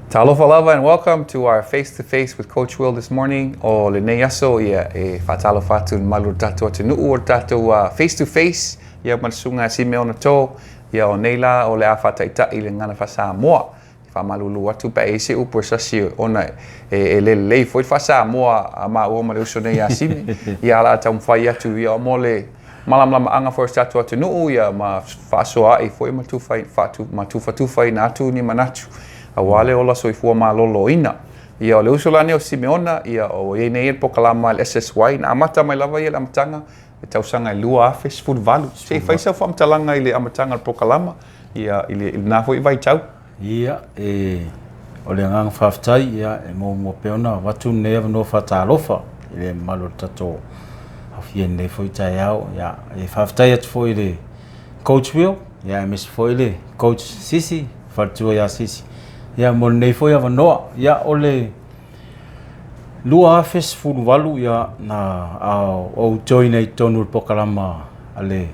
Talofa lava and welcome to our face to face with Coach Will this morning. O lenei aso ia e faatalofa atu i le mamalu o le tatou atunuu o le tatou face to face ia ma le susuga ia Simeona To. Ia o nei la o le a faataitai i le gagana faa-Samoa. E faamalulu atu pe a i ai se upu e sasi ona e le lelei foi le faa-Samoa a maua ma le uso nei ia Sime. Ia a o le a taumafai atu ia mo le malamalamaaga foi o si tatou atunuu ia ma fefaasoaai foi ma ma tufatufaina atu ni manatu aua le ola soifua maloloina. Ia o le uso la nei o Simeona, ia ua i ai nei le polokalama a le SSY na amata mai lava ia i le amataga i le tausaga e 2018. Se i fai sau faamatalaga i le amataga o le polokalama ia i lena foi vaitau. Ia, e, o le agaga faafetai, ia, e muamua pea ona avatu lenei avanoa faatalofa i le mamalu o le tatou aofia i lenei foi taeao. Ia, e faafetai atu foi i le Coach Will, ia, aemaise foi le Coach Sisi, faletua ia Sisi, ia, mo lenei foi avanoa. Ia, o le 2018, ia, na ou join ai i totonu o le polokalama a le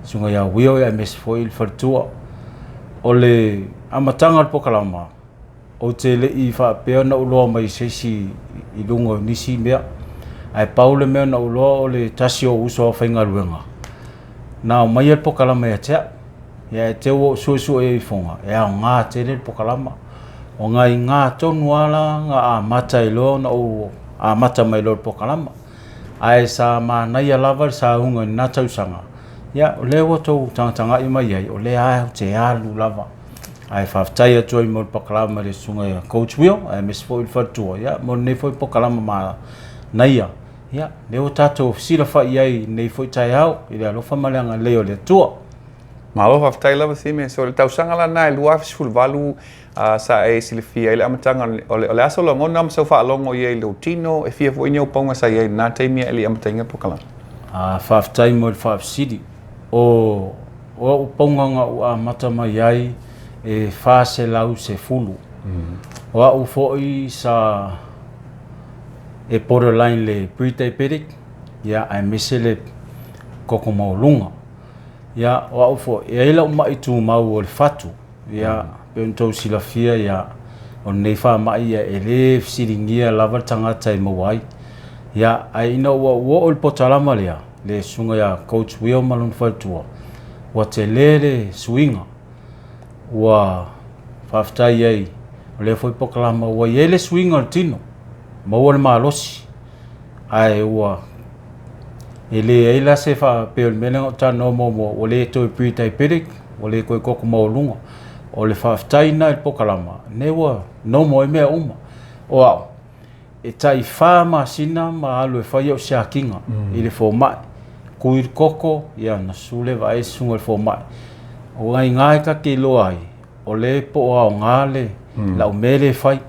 Susuga ia Will, ia, aemaise foi le faletua. O le amataga o le polokalama, ou te le i faapea ona ou iloa mai i se isi i luga o nisi mea, ae pau le mea na ou iloa o le tasi o uso faigaluega na aumaia le polokalama ia te au. Ia e te ua ou suesue ifoga, e aoga tele le polokalama. O nai tonu lava la na amata ai loa ona ou amata mai loa i le polokalama. Ae sa manaia lava le sauga i lena tausaga, ia o lea ua outou tagatagai mai ai, o lea lava ou te alu lava. Ae faafetai atu ai mo le polokalama i le susuga ia Coach Will, aemaise foi le faletua, ia mo lenei foi polokalama manaia. Ia, lea ua tatou fesilafai ai i lenei foi taeao i le alofa ma le agalelei o le Atua. Malo faafetai lava Sime. So, le tausaga la lena e 2018 sa e silafia ai le amataga o le a sau lagona ma sau faalogo i ai i lou tino, e fia foi ni ou pauga sa i ai i lena taimi a e le i amataina le polokalama? Faafetai mo le faafesili. O au pauga na ou amata mai ai e 410. O au foi sa e borderline le pre-diabetic, ia aemaise le koko maualuga. Ia, o au foi, e i ai lau mai tumau o le fatu, ia, pei ona outou silafia, ia, o lenei faamai, ia, e le fesiligia lava le tagata e maua ai. Ia, ae ina ua ou oo i le potalama lea, le susuga ia Coach Will ma lona faletua, ua tele le suiga, ua faafetai ai, o lea foi pokalama, ua i ai le suiga o le tino, maua le malosi, ae ua e leai la se faapea o le mea lea na ou talanoa muamua, ua le toe pre-diabetic, ua le toe koko maualuga. O le faafetai lena i le pokalama, lea ua normal ai mea uma. O au, e tai 4 masina ma alu e fai au siakiga i le fomai. Kui le koko, ia na susu lea vaai le susuga i le fomai. O nai ina e ta te iloa ai, o lea po o aoga le lau mea lea e fai.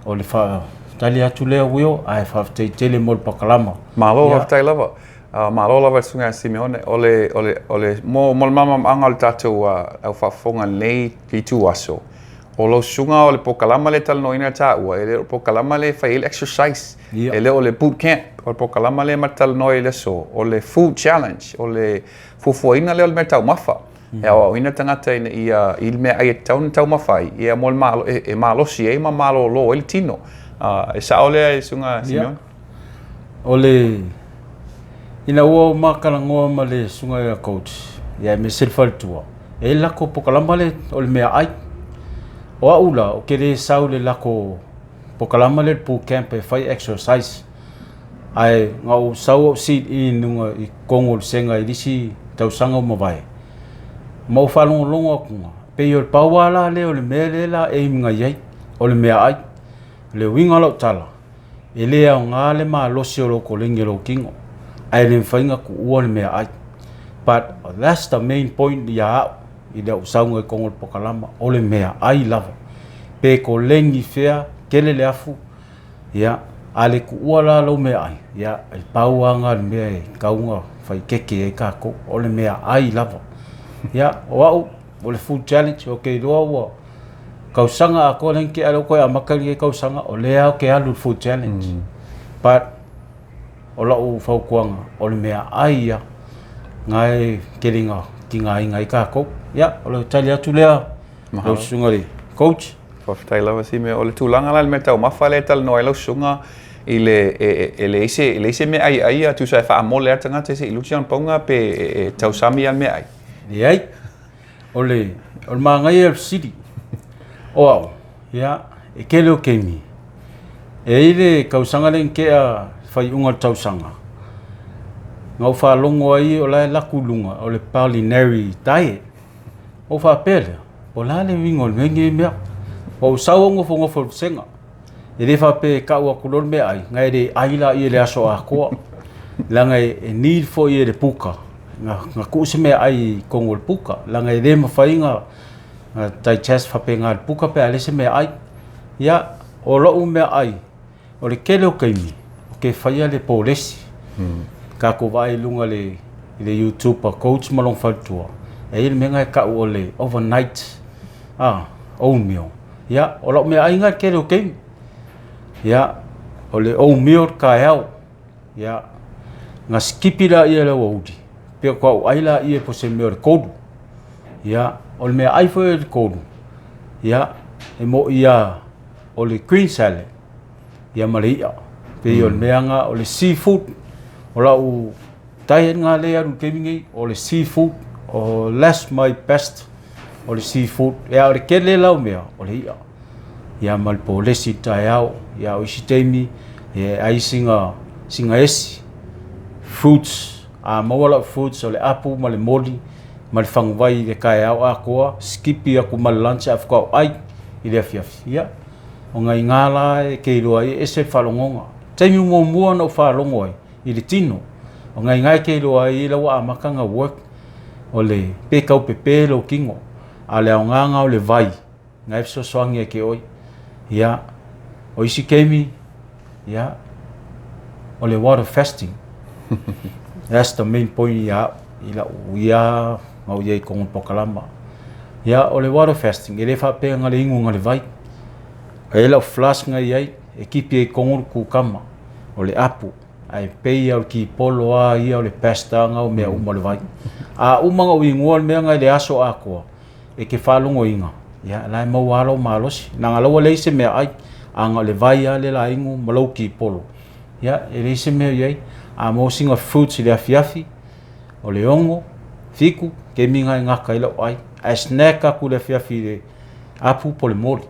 O le faatali atu lea Will, ae faafetai tele mo le pakalama. Malo faafetai lava. Malo lava i le susuga ia Simeone. O le, o le, o le, mo, mo le malamalamaaga o le tatou au faafofoga i lenei ituaso, o lau susuga o le polokalama lea e talanoaina e taua, e le o le polokalama lea e fai ai le exercise, e le o le boot camp. O le polokalama lea ma te talanoa ai i le aso, o le food challenge, o le fuafuaina lea o le mea taumafa. E aoaoina tagata ina ia i le meaai e tatau ona taumafa ai, ia mo le malo, e malosi ai ma malolo ai le tino. E sao lea e susuga Simeone? O le ina ua ma talanoa ma le susuga ia coach, ia aemaise le faletua, e i ai le latou polokalama lea o le meaai. O au la, ou te le sau i le latou polokalama lea o le boot camp e fai exercise. Ae na ou sau ou sit in luga i totonu o le sega i le isi tausaga ua mavae, ma ou faalogologo atu, pei o le pau lava la lea o le mea lea la aim na i ai, o le meaai. O le uiga o lau tala, e le aoga le malosi o lou koleni o lou tino, ae le mafai ona tuua le meaai. But that's the main point ia au i lau sauga i totonu o le polokalama, o le meaai lava. Pe koleni fea, tele le afu, Ia, a le tuua la lou meaai, ia, e pau lava lena o le mea e tatau ona faikeke ai tatou, o le meaai lava. Ia, o au, o le food challenge, ou te iloa ua tausaga atoa lea na tea, lea ua toe amata lenei tausaga, o lea lava ou te alu i le food challenge. But o lau fautuaga, o le meaai ia, na e tele ina tigaina ai tatou. Ia, o le tali atu lea, lau susuga i le coach. Faafetai lava Simea. O le tulaga la i le meataumafa lea e talanoa ai lau susuga i le, e leai se, e leai se meaai e aia, tusa e faamole lava le tagata se i luti lana pauga pe e tausami lava le meaai? Leai. O le, o le manaia o le fesili, o au, ia, e tele o taimi, e i ai le tausaga lea na tea, faaiuga o le tausaga, na ou faalogo ai o la e alu atu i luga, o le culinary diet. Ou faapea lea, o le a le uiga o lenei mea? Ua ou sau au nofonofo i le vasega, e le faapea e tau atu loa le meaai, na e le ai laia i le aso atoa, leaga e need foi e le puka na tuu se meaai i totonu o le puka, leaga e le mafai ona digest faapena e le puka pe a leai se meaai. Ia, o lou meaai, O le tele o taimi, ou te faia le polesi. Tatou vaai i luga i le YouTube a Coach ma lona faletua, e i ai le mea lena e tau o le overnight oatmeal. Ia, o lau meaai lena i le tele o taimi. Ia, o le oatmeal i le taeao. Ia, ona sikipi lea i le aoauli, pe faatoa ou ai lea po o se mea o le 3. Ia, o le meaai foi o le 3, ia, e moni lava o le green salad, ia ma le i'a. Pei o le mea lena, o le seafood, o lau diet lena lea e alu i le taimi nei, o le seafood, o that's my best, o le seafood. Ia o le tele la o mea, o le i'a, ia ma le polesi i le taeao. Ia o isi taimi, ia e ai sina, sina esi, fruits, a maua lau fruits o le apu ma le moli ma le faguvai i le taeao atoa, sikipi atu ma le lunch ae faatoa ou ai i le afiafi. Ia, Ona i ina la e te iloa ai e ese le faalogoga. Taimi muamua na ou faalogo ai i le tino, ona i ina e te iloa ai la ua amata ona work, o le pe tau pepe lou tino, a o le aoga lena o le vai, na e fesoasoani ai ke oe. Ia, o isi taimi, ia, o le water fasting. That's the main point ia au, i lau ia na ou i ai i totonu o le polokalama. Ia, o le water fasting, e le faapea na le inu na le vai. E i ai lau flask na i ai, e tipi ai i totonu le kukama, o le apu, ae pei lava o le kipolo lava ia o le pasta na o mea uma o le vai. A uma ona ou inua le mea na i le aso atoa, e te faalogoina, ia, la e maua lava lou malosi. Leaga la ua leai se meaai, a na o le vai lava le la inu ma lou kipolo, ia, e leai se mea o i ai. A maua sina fruits i le afiafi, o le 6, 7, taimi lena e gata ai lau ai. Ae snack atu i le afiafi i le apu po o le moli.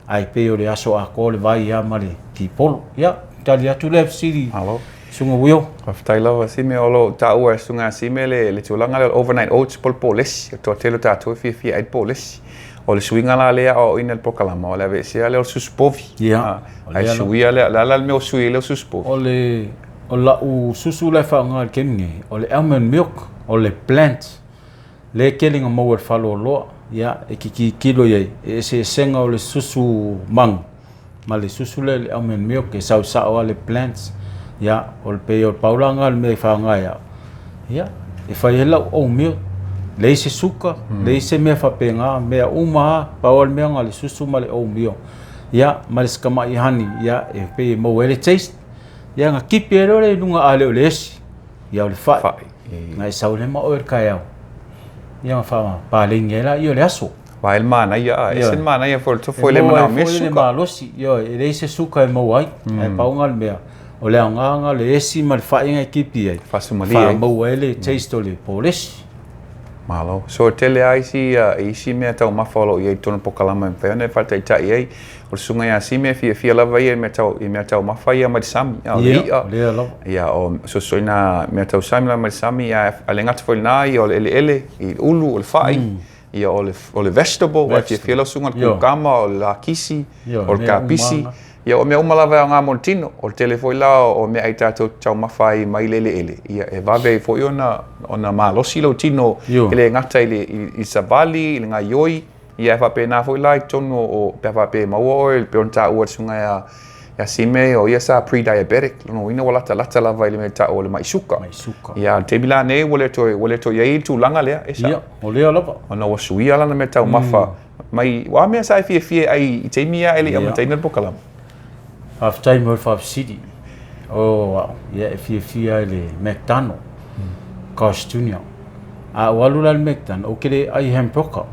Ae pei o le aso atoa o le vai lava ma le kipolo. Ia, tali atu lea fesili. Malo. Susuga Will. Faafetai lava Sime, o lo o taua e Susuga Sime le tulaga lea o le overnight oats po o le polesi. O le toatele o tatou e fiafia ai i le polesi. O le suiga la lea e aoaoina i le polokalama, o le aveesea lea o le susu povi. Ia. Ae suia lea, o le a la le mea ua sui ai lea susu povi? O le o lau susu la e faaaoga i le taimi nei, o le almond milk, o le plant, lea e tele ina maua i le faleoloa, ia, e te tilotilo i ai, e eseesega o le susu manu ma le susu lea le almond milk, e sau sao lava le plants, ia, o le pei o le pau la lena o le mea e faaaoga e au, ia, e fai ai lau oatmeal, leai se suka, leai se mea faapena, mea uma lava, pau lava le mea na o le susu ma le oatmeal, ia, ma le si tamai honey, ia, e pei e maua ai le taste. Ia na tipi ai loa lea i luga a le o le esi, ia o le fai. Fai. Na e sau lea ma oe i le taeao. Ia ma faapaleni ai laia o le aso. Vaai le manaia, a ese le manaia foi o le tofu e le maua ai manaomia foi le suka. malosi, ioe, e leai se suka e maua ai. Ae pau lena o le mea, o le aoga lena o le esi ma le fai na e tipi ai, Faasumalie ai. faamaua ai le taste o le polesi. Malo. So e tele lava isi, isi mea taumafa o lo o i ai i totonu o le polokalama e mafai ona e faataitai ai. O le susuga ia Sime e fiafia lava ia i mea tau, i mea taumafa ia mai le sami, a o le Ia, i'a, o lea lava. ia o sosoina mea tau sami la mai le sami, a e le gata foi i lena, ia o le eleele, i le ulu, o le fai, ia o le, o le vegetable, aua e fiafia lau susuga i le Ioe. kukama, o le lakisi, Ioe, o le mea uma kapisi, lava. ia o mea uma lava e aoga mo le tino. O le tele foi la o meaai tatou te taumafa ai mai le eleele, ia e vave ai foi ona, ona malosi lou tino, Ioe. e le gata i le, i le savali, i le gaoioi, Ia e faapena foi la i totonu o, pe a faapea e maua oe, e pei ona taua e le susuga ia, ia Sime, o ia sa pre-diabetic, lona uiga ua latalata lava i le mea e tau o le mai suka. Mai suka. Ia, o le taimi la nei ua le toe, ua le toe i ai le tulaga lea, e sao. Ia, o lea lava. Ona ua suia lana meataumafa mai, o a mea sa e fiafia e ai i taimi ia e le i amataina le polokalama? Faafetai mo le faafesili. O au, ia e fiafia i le McDonald, Carl's Junior. A ou alu la i le McDonald, ou te le ai hamburger.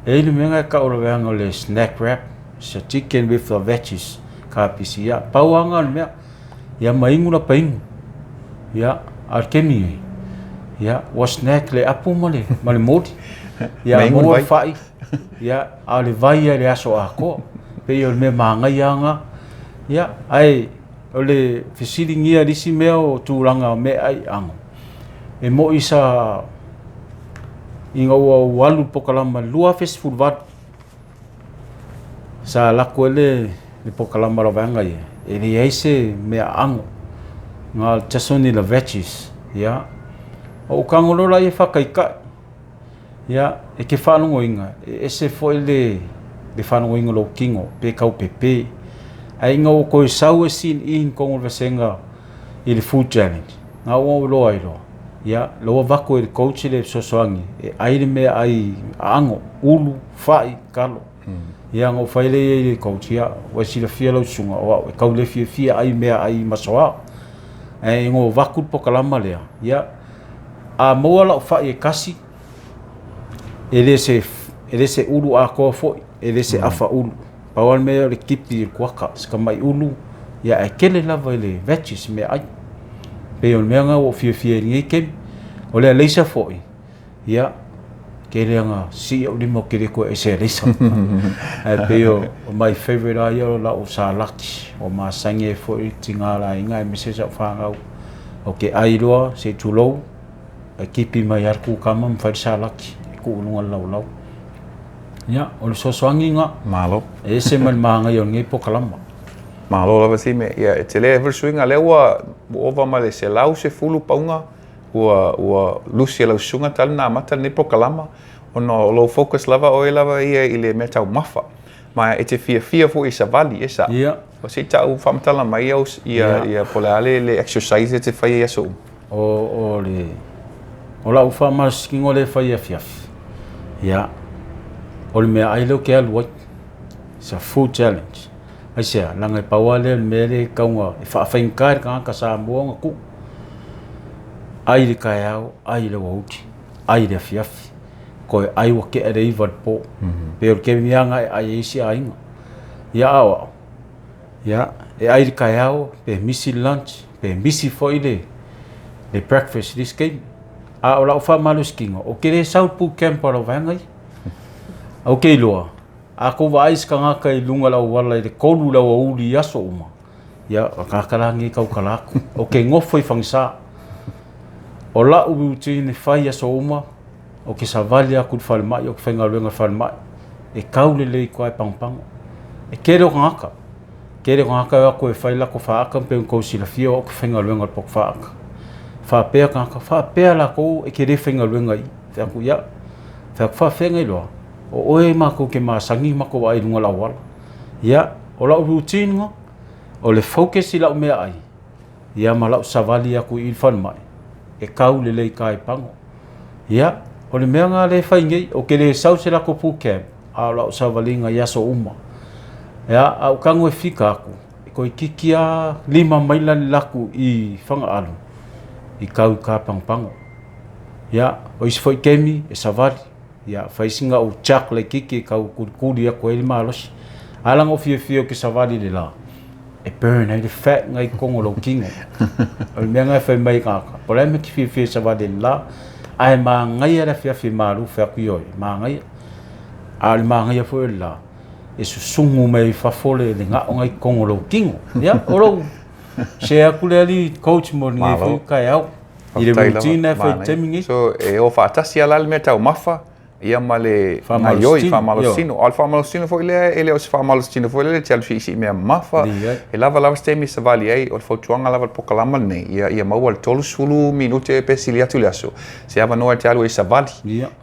E i ai le mea lena e tau o le vaega o le snack wrap. It's a chicken with the veggies, kapisi, ia, pau lava lena o le mea. Ia ma inu la painu. Ia, a o le taimi nei, ia, ua snack le apu ma le, ma le moli. Ia, maua le fai, ia, a o le vai lava i le aso atoa. Pei o le mea manaia lava lena. Ia, ae o le fesiligia e le isi mea o tulaga o meaai aano, e moi sa ina ua ou alu i le polokalama i le 2018, Sa alu atu ai le polokalama a le vaega ia, e leai se mea aano, na o le just only the veggies, ia. Ou tago loa lea e faataitai, ia, e te faalogoina, e ese foi le faalogoina o lou tino pe tau pepe. Ae ina ua toe sau e sin i totonu o le vasega i le food challenge, na ua ou iloa ai loa, ia, o la ua avatu e le coach le fesoasoani e ai le meaai aano, ulu, fai, talo. Ia ona ou fai lea i ai i le coach, ia, ua e silafia lau susuga, o au e tau le fiafia ai i meaai masoa. Ae ina ua avatu le polokalama lea, ia, a maua lau fai e tasi, e le se, e le se ulu atoa foi, e le se afa ulu. Pau lava le mea o le tipi i le kuaka, si tamai ulu, ia ae tele lava i le veggies, meaai. Pei o le mea lena ua ou fiafia ai i lenei taimi. O le alaisa foi, ia, tele lava ina sii ou lima ou te le toe ai i se alaisa. Ae pei o my favourite lava ia o lau salaki, ua masani ai foi le tina o le aiga aemaise sau fanau. Ou te ai loa se i tulou, ae tipi mai lava le kukama ma fai le salaki e tuu i luga o le laulau. Ia, o le fesoasoani lena. Malo. E ese ma le manaia o lenei polokalama. Malo lava Sime. Ia, e tele foi le suiga lea ua ova ma le 110 pauga ua lusi e lau susuga talu ona amata lenei polokalama ona o lou focus lava oe lava ia i le meataumafa. Ma e te fiafia foi i savali, e sao? Ia. Se i tau faamatala mai au ia po o le a le exercise e te faia i aso uma. O le o lau faamalositino lea e fai afiafi, ia, o le meaai lea ou te alu ai, it's a food challenge. Aisea? Leaga e pau lava lea o le mea lea e tatau ona e faafaigata i le tagata Samoa ona tuu. Ai i le taeao, ai i le aoauli, ai i le afiafi, toe ai ua tea le 9 i le po. Pei o le taimi lava lena e ai ai isi aiga. Ia a o au, ia, e ai i le taeao, pe misi le lunch, pe misi foi le breakfast i le isi taimi. A o lau faamalositino, ou te le sau i le boot camp a lau vaega ia. Ou te iloa, a tou vaai i se tagata i luga o le auala i le 3 i le aoauli i aso uma, ia, o le tagata la lenei e tautala atu. Ou te nofo i fagasa. O lau routine e fai i aso uma, ou te savali atu i le falemai, ou te faigaluega i le falemai, e kau lelei i tua e pagopago. E tele o tagata, tele o tagata e o atu e fai latou faata pei ona tou silafia o au ou te faigaluega i le potu faata. Faapea tagata, faapea latou e te le faigaluega i i. Fai atu, ia, fai atu, faafefea ona iloa? O oe matou te masani matou vaai i luga o le auala. Ia, o lau routine lena, o le focus i lau meaai, ia ma lau savali atu i le falemai, e kau lelei i tai pago. Ia, o le mea lena lea e fai nei, ou te le sau i se latou boot camp, a o lau savaliga i aso uma. Ia, a ou tago e fika atu, e toeitiiti lava 5 maila le latou i Fagaalu, i kau i ka pagopago. Ia, o isi foi taimi e savali. Ia, fai sina ou chuck laitiiti e tau kulikuli atu ai le malosi. A leaga ou fiafia ou te savali i le la, e burn ai le fat na i totonu o lou tino. O le mea lena e fai mai ai tagata, po o le a le mea e te fiafia e savali i le la, ae manaia le afiafi malu, fai atu, ioe, manaia. A o le manaia foi o le la, e susugu mai ai fafo le gao na i totonu o lou tino. Ia, o lou share atu lea alii coach mo lenei foi taeao. I le routine e fai i le taimi nei. So, e o faatasi lava la le meataumafa ia ma le gaioi, faamalositino. A o le faamalositino foi lea, e le o se faamalositino foi lea e te alu siisii mea mamafa. E lava lava se taimi e savali ai, o le fautuaga lava o le polokalama lenei, ia maua le 30 minute pe sili atu le aso, se avanoa e te alu ai e savali.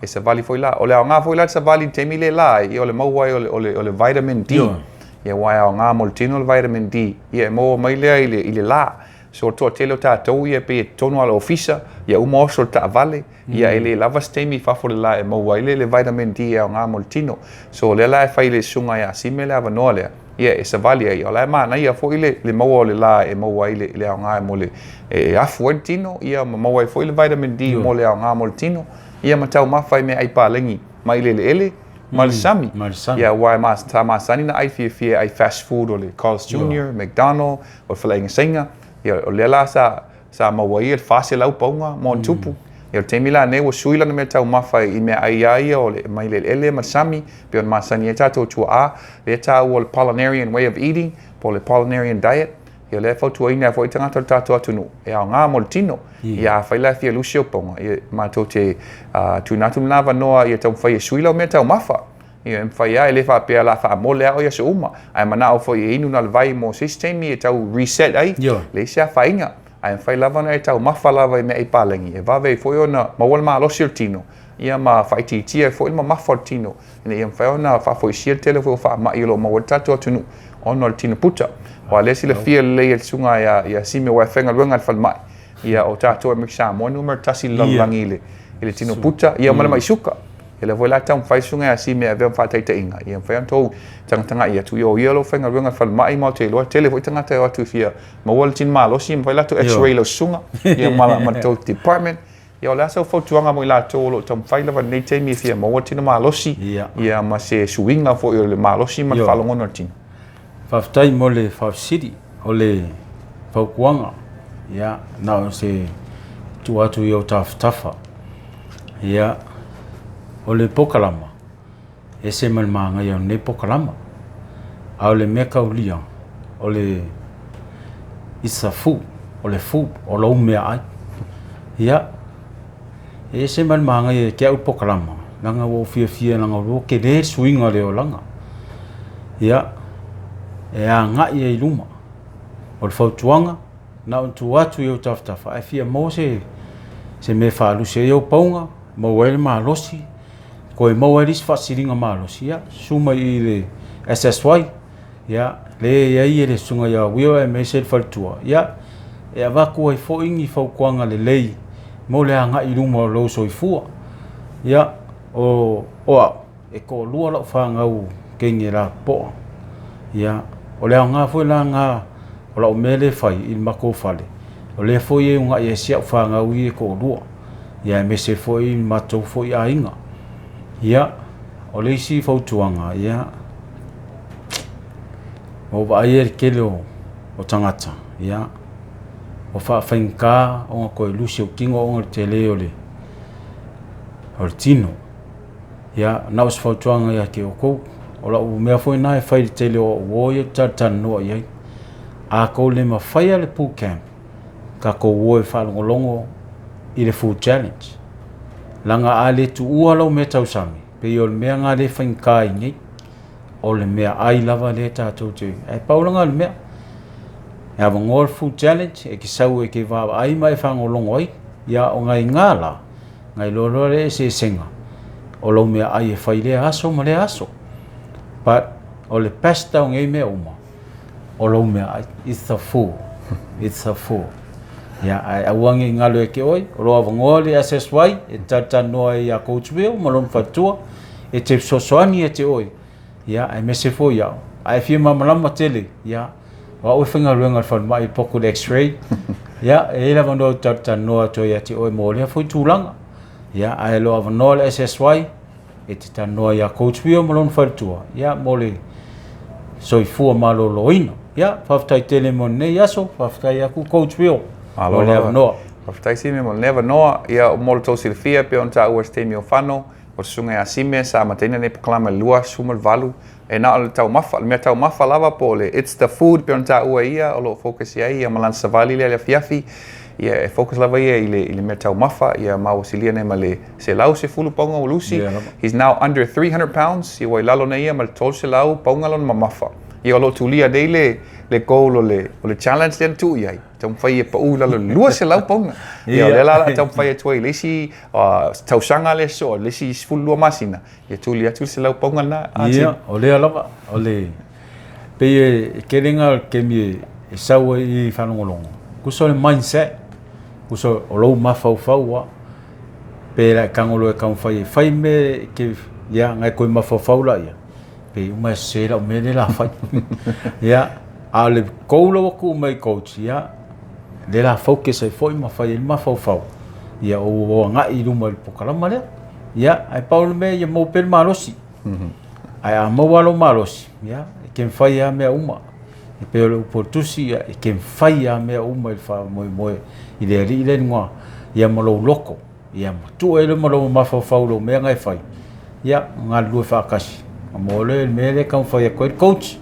E savali foi la. O le aoga foi la o le savali i le taimi le la ai, ia o le maua ai o le vitamin D. Ia aua e aoga mo le tino le vitamin D, ia e maua mai lea i le la. So o le toatele o tatou ia pei e totonu lava o le ofisa, ia uma oso le taavale, ia e le lava se taimi i fafo i le la e maua ai le vitamin D e aoga mo le tino. So o lea la e fai i le susuga ia Sime le avanoa lea, ia e savali ai. O la e manaia foi le maua o le la e maua ai le aoga mo le, e afu ai le tino, ia ma maua ai foi le vitamin D mo le aoga mo le tino, ia ma taumafa ai meaai palagi mai le eleele. Ma le sami. Ma le sami. Ia, aua e sa masani ona ai fiafia e ai fast food o le Carl's Junior, McDonald, o le faleaiga Saina. Ia, o lea la sa sa maua ai ia le 400 pauga ma ona tupu. Ia, o le taimi la nei ua sui lana mea taumafa i meaai lava ia o le mai le eleele ma le sami, pei ona masani ai tatou tuaa, lea e taua o le Polynarian way of eating, po o le Polynarian diet. Ia o lea e fautuaina ai foi tagata o le tatou atunuu, e aoga mo le tino. Ia afai la e fia lusi ou pauga, ia matou te tuuina atu lena avanoa ia taumafai e sui lau mea taumafa. Ia e mafai lava, e le faapea o le a faamole lava oe i aso uma, ae manao foi e inu na o le vai mo se isi taimi e tau reset ai, leai se afaina. Ae mafai lava ona e taumafa lava i meaai palagi, e vave ai foi ona maua le malosi o le tino, ia ma faaitiitia ai foi le mamafa o le tino, ina ia mafai ona faafoisia le tele foi o faamai o lo o maua ai le tatou atunuu ona o le tino puta. Aua o lea e silafia lelei e le susuga ia Sime aua e faigaluega i le falemai, ia o tatou e Amerika Samoa e numera tasi i le lalolagi i le tino puta, ia ma le mai suka. Ia lea foi la e taumafai le susuga ia Sime e avea ma faataitaiga, ia mafai ona outou tagatagai atu, ia o ia o lo o faigaluega i le falemai ma ou te iloa e tele foi tagata e o atu e fia maua le tino malosi, mafai latou x-ray i lau susuga ia ma le tou department. Ia o le a sau fautuaga mo i latou o lo o taumafai lava i lenei taimi e fia maua le tino malosi ia ma se suiga foi o le malosi ma le faalogona o le tino? Faafetai mo le faafesili. O le fautuaga, ia, na o se tuu atu i ou tafatafa. Ia, o le polokalama, e ese ma le manaia o lenei polokalama. A o le mea taulia, o le it's a food, o le food, o lou meaai. Ia, e ese ma le manaia ia te au le polokalama, leaga ua ou fiafia leaga ua tele le suiga o le olaga. Ia, e agai ai i luma. O le fautuaga, na ona tuu atu i ou tafatafa, ae fia maua se mea e faalusi ai ou pauga, maua ai le malosi, toe maua ai le isi faasiliga malosi, ia, susu mai i le SSY, ia, lea e i ai le susuga ia Will aemaise le faletua, ia, e avatu ai foi ni fautuaga lelei mo le agai i luma o lou soifua. Ia, o au, e toalua lau fanau teine lapopoa. Ia, o le aoga foi la lena o lau mea lea e fai i le matou fale, o lea foi e uunai ai si au fanau ia e toalua, ia aemaise foi le matou foi aiga. Ia, o le isi fautuaga, ia, ua ou vaai i le tele o tagata, ia, ua faafaigata ona toe lusi ou tino ona o le tele o le tino. Ia, na o se fautuaga ia te outou. O lau mea foi lena e fai i le tele o au uo ia ou te talatalanoa i ai. A tou le mafaia le boot camp, tatou o e faalogologo i le food challenge. Leaga a le tuua lau mea tausami, pei o le mea lena lea e faigata ai nei. O le meaai lava lea tatou te... Ae pau lena o le mea. E avanoa le food challenge, e te sau e te vaavaai ma e faalogologo ai. Ia, o nai ina la, Na iloa loa le eseesega o lou meaai e fai i lea aso ma lea aso. But o le best o nei mea uma, o lou meaai. It's the food. It's the food. Ia, ae aua ne i galo ia te oe, o lou avanoa le SSY e talatalanoa ai ia Coach Will ma lona faletua, e te fesoasoani ia te oe Ia, aemaise foi au, a e fia malamalama tele, ia, o au e faigaluega i le falemai pocket x-ray, ia, e i ai le avanoa ou te talatalanoa atu ai ia te oe mo lea foi tulaga. Ia, ae o lo o avanoa le SSY e te talanoa ia Coach Wio ma lona faletua, ia, mo le soifua maloloina. Ia, faafetai tele mo lenei aso, faafetai atu Coach Wio mo le avanoa. Faafetai Sime mo lenei avanoa. Ia, mo le tou silafia, pei ona taua i se taimi o fano, O le susuga ia Sime sa amataina lenei polokalame i le 28, e na o le taumafa, le mea taumafa lava po o le it's the food pei ona taua e ia o lo o focus i ai ia ma lana savali lea i le afiafi, ia e focus lava ia i le, i le mea taumafa, ia ma ua silia nei ma le 110 pauga ua lusi. He's now under 300 pounds, ia ua i lalo nei ia ma le 300 pauga lona mamafa. Ia o lo o tulia nei le, le goal o le, o le challenge lea na tuu i ai. Taumafai e pau i lalo i le 200 pauga. Ia o lea la o le a taumafai atu ai i le isi tausaga lea sosoo, le isi 12 masina, ia tuli atu le 100 pauga lena. Ia, o lea lava, o le, pei e tele na taimi e sau ai i faalogologo, tusa o le mindset, tusa o lou mafaufau lava, pe la e tago loa e taumafai e fai mea e te, ia ona e toe mafaufau laia, Pei uma e sese lau mea lea la fai. Ia, a o le goal ua tuu mai coach, ia, lea la focus ai foi ma fai ai le mafaufau, ia o agai i luma i le polokalama lea. Ia, ae pau le mea ia maua pea le malosi. Ae a maua lou malosi, ia, e te mafai lava mea uma. E pei o le upu a le Tusi, ia, e te mafai lava mea uma i le faamoemoe i le Alii le igoa, ia ma lou loto, ia ma tuu ai loa ma lou mafaufau i lou mea na e fai, ia, galulue faatasi, ona maua loa lea o le mea lea e taumafai atu ai le coach.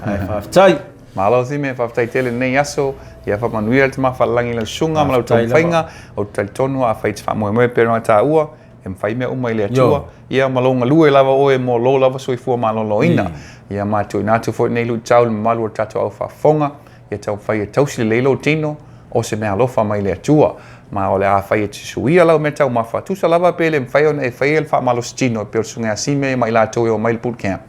Ae faafetai. Malo Sime, faafetai tele i lenei aso. Ia faamanuia le Tama Faalelagi i lau susuga ma lau taumafaiga. Ou te talitonu afai e te faamoemoe e pei ona taua, e mafai mea uma i le Atua. Ia ma lou galue lava oe mo lou lava soifua maloloina. Ia ma tuuina atu foi lenei luitau i le mamalu o le tatou au faafofoga, ia taumafai e tausi lelei lou tino, o se meaalofa mai le Atua. Ma o le a fai e te suia lau meataumafa, tusa lava pe le mafai ona e faia le faamalositino e pei o le Susuga ia Sime ma i latou e omai i le boot camp.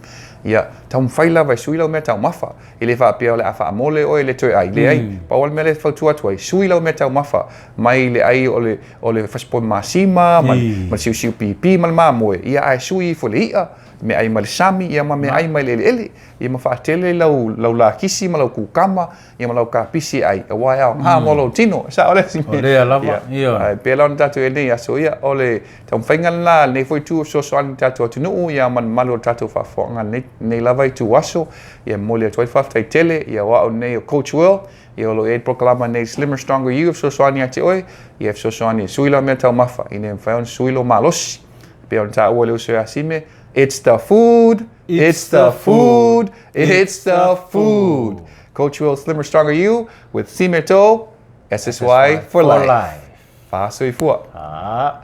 Ia, taumafai lava e sui lau meataumafa. E le faapea o le a faamole oe le toe ai. Leai, pau lava le mea lea e fautua atu ai, sui lau meataumafa mai le ai o le, o le fasipovi masima ma, ma le siusiu pipi ma le mamoe, ia ae sui ifo i le i'a, meaai mai le sami, ia ma meaai mai le eleele, ia ma faatele lau, lau lakisi ma lau kukama, ia ma lau kapisi e ai, aua e aoga mo lou tino. E sao lea Sime? O lea lava, ioe. Ae pei la ona tatou i ai lenei aso, ia, o le taumafaiga lena a lenei foi itu e fesoasoani i le tatou atunuu, ia ma le mamalu o le tatou faafofooga i lenei lava ituaso. Ia e momoli atu ai le faafetai tele, ia o au lenei o Coach Will, ia o lo o i ai le polokalama nei Slimmer Stronger You e fesoasoani ia te oe, ia e fesoasoani e sui lau meataumafa ina ia mafai ona sui lou malosi. E pei ona taua e le uso ia Sime, It's the food! It's the food! It's the food! Coach Will Slimmer Stronger You with Sime To, SSY for life. Faasoifua. Ah.